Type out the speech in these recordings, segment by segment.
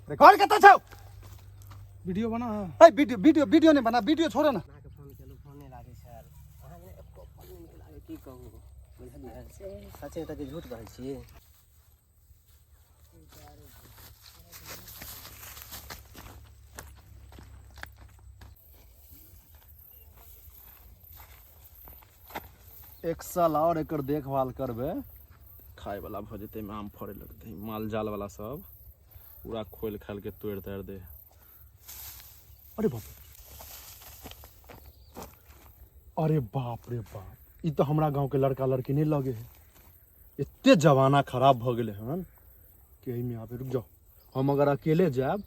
Record कतऽ छौ? Video बना। ए वीडियो वीडियो वीडियो नहीं बना, वीडियो छोड़ो ना। अहाँके फोन केलहुँ, फोन नहि लागै छल अहाँके, एको पल नहि नीक लागै। की कहू, बुझलियै? सचे तऽ कि झूठ कहै छी? एक साल और एकर देखभाल करबै, खाय वाला भऽ जेतै, एहिमे आम फड़ै लगतै। माल जाल वाला सब पूरा खोलि खालि के तोड़ि ताड़ि दे। अरे बाप, अरे बाप रे बाप, ई तऽ हमरा गाँव के लड़का लड़की नहि लगे है। एते जमाना खराब भऽ गेलै हन कि एहिमे आबे। रुक जाओ, हम अगर अकेले जायब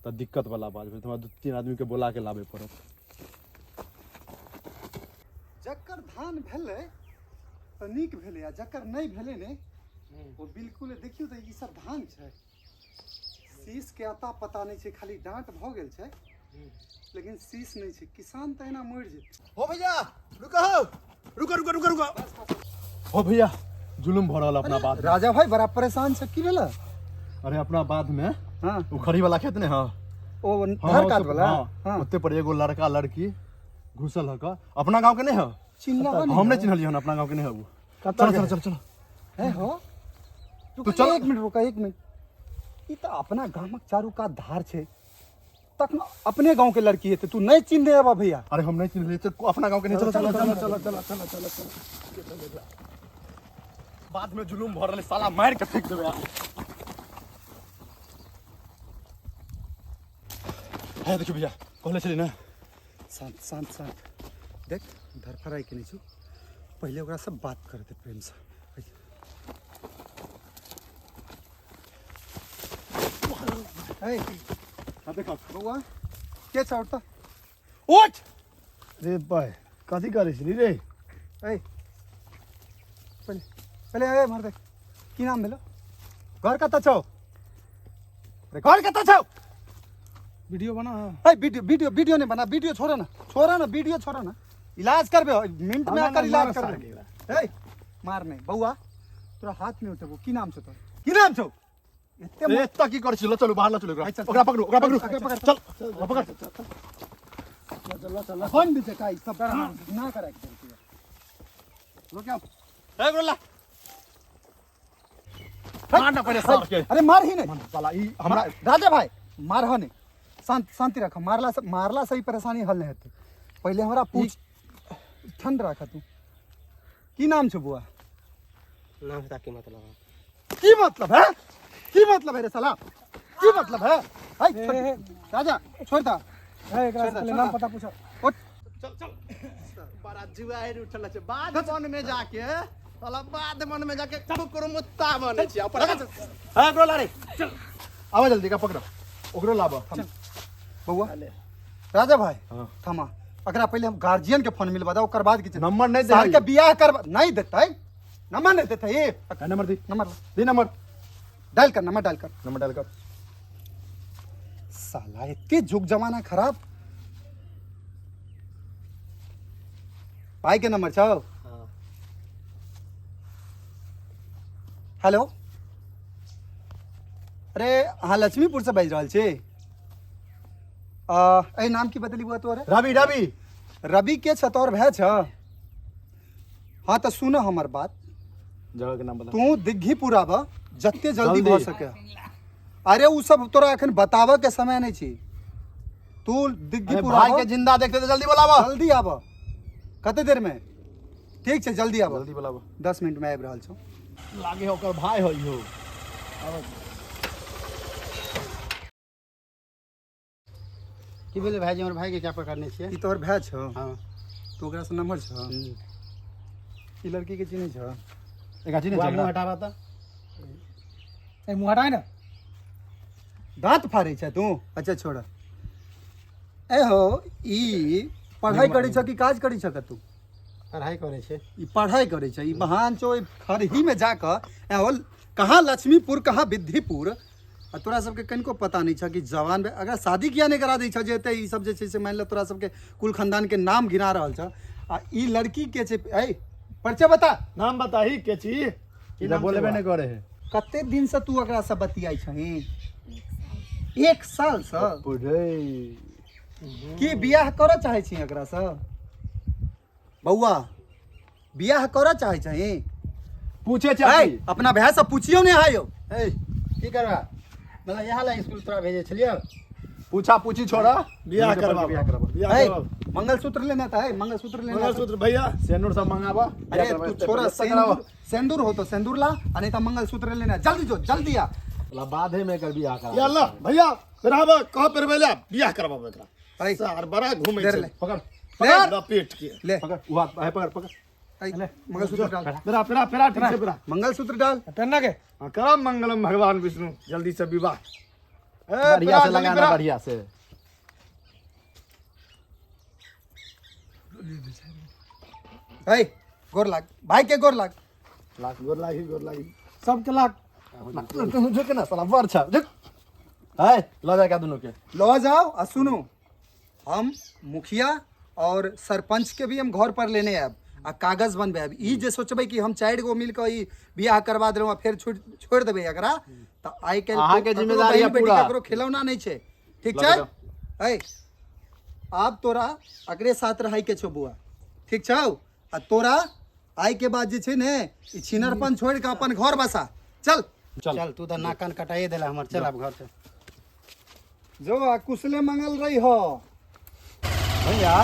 तऽ दिक्कत वाला बात भेल। हमरा दू तीन आदमी के बोला के लाबे पड़त। जकर धान भेलै तऽ नीक भेलै आ जकर नहि भेलै ने ओ बिल्कुल। देखियौ तऽ ई सब धान छै, शीश के अता पता नहि छै, खाली डाँट भऽ गेल छै लेकिन शीश नहि छै। किसान तऽ एना मरि जेतै। हो भैया, रुको, रुको रुको रुको रुको। हो भैया, जुलुम भऽ रहल अपना बात। राजा भाई बड़ा परेशान छै, की भेलै? अरे अपना बाद में हाँ उखड़ी वाला खेत ने हाँ ओ हाँ, धार काट वाला। हाँ, हाँ ओते पर एगो लड़का लड़की घुसल हक, अपना गांव के नहीं है। चिन्हला हम नहीं चिन्हलियै हन, अपना गांव के नहीं है वो। चलो चलो चलो चलो। है हो। तू चल। एक मिनट रुका, एक मिनट। ई तऽ अपना गामक चारू कात धार छै, तखन अपने गांव के लड़की हेतै। तू नहीं चिन्ह हेबा भैया। अरे हम नहीं चिन्हलियै तो अपना गांव के नहीं। चलो चलो चलो चलो चलो चलो चलो चलो। बाद में जुलुम भऽ रहलै, साला मारि के फेंक देबै। है देखियौ भैया, कहले छली ने। शांत शांत शांत। देख, धरफड़ाइ के नहि छौ, पहिले ओकरा से बात कर दे प्रेम से। ए हाँ देखो। बौआ, के छौ तऽ? उठ। रे भाय, कथी करै छली रे? ए पहिले पहिले ए मार दे। की नाम भेलो? घर कतऽ छौ? रे घर कतऽ छौ? वीडियो बना। ए वीडियो वीडियो वीडियो नहीं बना, वीडियो छोड़ो ना, छोड़ो ना, वीडियो छोड़ो ना। इलाज करबे, मिनट में आकर इलाज करबे। ए मार नहीं बौआ, तोरा हाथ नहीं उठेबो। की नाम छौ तोर? की नाम छौ? एते ए एतऽ की करै छी? ल चलू बाहर, ल चलू। ओकरा चल। ओकरा पकड़ू, ओकरा पकड़ू। ओकरा पकड़। चल, ओकरा पकड़। चल चल। बंद जका ई सब ना करे के चलते। रुक जाओ। ए गोला, मार ना पहिले सार के। अरे मार ही नहीं। साला ई हमरा राजा भाई, मार नहीं, शांत शांति रख। मारला से मारला से ही परेशानी हल नहीं हेतै। पहिले हमरा पूछ, ठंड राख। तू की नाम छौ बुआ? नाम से की मतलब है? की मतलब है? की मतलब है रे साला, की मतलब है? है छोड़ दे। राजा छोड़ दा। है एकरा से पहिले नाम पता पूछ। उठ। चल चल। बड़ा जुआरि उठल छै बाध वन में जाके, साला बाध वन में जाके कुकुर मुत्ता बनै छै। ऊपर ए गोला रे, चल आवा जल्दी का पकड़, ओकरो लाबो। बउआ राजा भाई, हाँ। थमा एकरा। पहिले हम गार्जियन के फोन मिलवा दे, ओकर बाद किछु। नंबर नहीं दे। सार के बियाह कर नहीं देतै, नंबर नहीं देतै। ए नंबर दी। नंबर ला। The number. डायल कर, नंबर डायल कर। नंबर डायल कर। साला एते जुग जमाना खराब। भाई के नंबर छौ? हाँ। हेलो, अरे अहाँ लक्ष्मीपुर से बाजि रहल छी? एहि नाम की बदली बुआ तोहर? रवि, रवि। रवि के छ तोहर भाय छ? हाँ तऽ सुन हमर बात। जगह के नाम बता। तू दिग्घीपुर आब जते जल्दी जल्दी। भऽ सके। अरे उ सब तोरा एखन बताबऽ के समय नहि छी। तू अरे दिग्घीपुर भाई आब के जिंदा देखते तो जल्दी बोलाबो। जल्दी आब। कते देर में? ठीक छै, जल्दी आब। जल्दी बोलाबो। 10 मिनट में आबि रहल छौ। लागे ओकर भाई होई हो। की भेलै भाइजी, हमर भाइके क्या पकड़ने छियै? ई तोहर भाय छौ? हाँ। तू ओकरा से नम्बर छौ? ई लड़की के चिन्है छौ? एकरा चिन्है बुआ, छै मुँह एकरा? हटाबा तऽ। ए मुँह हटाय ना। दाँत फाड़ै छै तू? अच्छा छोड़। ए हो, ई पढ़ाई करै छ कि काज करै छ कतू? पढ़ाइ करै छै। ई पढ़ाई करै छै। ई बहान छौ ई खरही में जाकऽ ए हो, कहाँ लक्ष्मीपुर कहाँ विद्धिपुर, आ तोरा सबके कनिको पता नहि छह कि जवान अगर शादी किया नहि करा दै छह जे एते ई सब जे छै से मानि ले तोरा सबके कुल खानदान के नाम गिना रहल छह। आ ई लड़की के छै? ऐ परिचय बता। नाम बताही के छी? ई तऽ बोलबे नहि करे है। कते दिन से तू एकरा से बतियाइ छही? एक साल से रे की बियाह करऽ चाहै छी एकरा से बौआ बियाह करऽ चाहै छी पूछे ऐ, चाची अपना भाय से पूछियो ने आयो ए की करबा मतलब यहाँ ला स्कूल तोरा भेजे छलियो पूछा पूछी छोड़ा बियाह करबा बियाह करबा बियाह ऐ, करबा मंगलसूत्र लेना था है मंगलसूत्र लेना था। मंगलसूत्र भैया सेनुर सब मंगाबा अरे तू छोरा सिंदूर सिंदूर हो तो सिंदूर ला आ नहीं तो मंगलसूत्र लेना जल्दी जो जल्दी आ ला बाधे में कर बियाह करा या अल्लाह भैया पेराबा कह पेरबै ला बियाह करबाब एकरा ऐ, सार बड़ा घूमै इधर छै ले। पकड़ ले लपेट के ले पकड़ वो हाथ है पकड़ पकड़ ऐ, मंगलसूत्र डाल पेरा पेरा पेरा ठीक से पेरा मंगलसूत्र डाल पहनना के हां करम मंगलम भगवान विष्णु जल्दी से विवाह ए बढ़िया पेरा, से जल्दी लगाना पेरा। बढ़िया से ऐ गोर लाग भाई के गोर लाग गोर लागी गोर लागी सबके लाग तू झुक ना साला बड़ छा झुक है ल जा का दुनू के लो जाओ आ सुनो हम मुखिया और सरपंच के भी हम घर पर लेने आयब आ कागज बनबे आयब ई जे सोचबै कि हम चारि गो मिल कऽ ई बियाह करवा देलहुँ आ फेर छोड़ छोड़ि देबै एकरा तऽ आइ काल्हि अहाँके ककरो जिम्मेदारी है बहिन बेटी पूरा। ककरो खिलौना नहि छै ठीक लऽ छै जाओ। ऐ आब तोरा एकरे साथ रहैके छौ बौआ ठीक छौ आ तोरा आइ के बाद जे छै ने ई छिनरपन छोड़ि कऽ अपन घर बसा चल चल चल तू तऽ नाक कान कटाइए देला हमर चल आब घर से जो आ कुशले मंगल रही हो भैया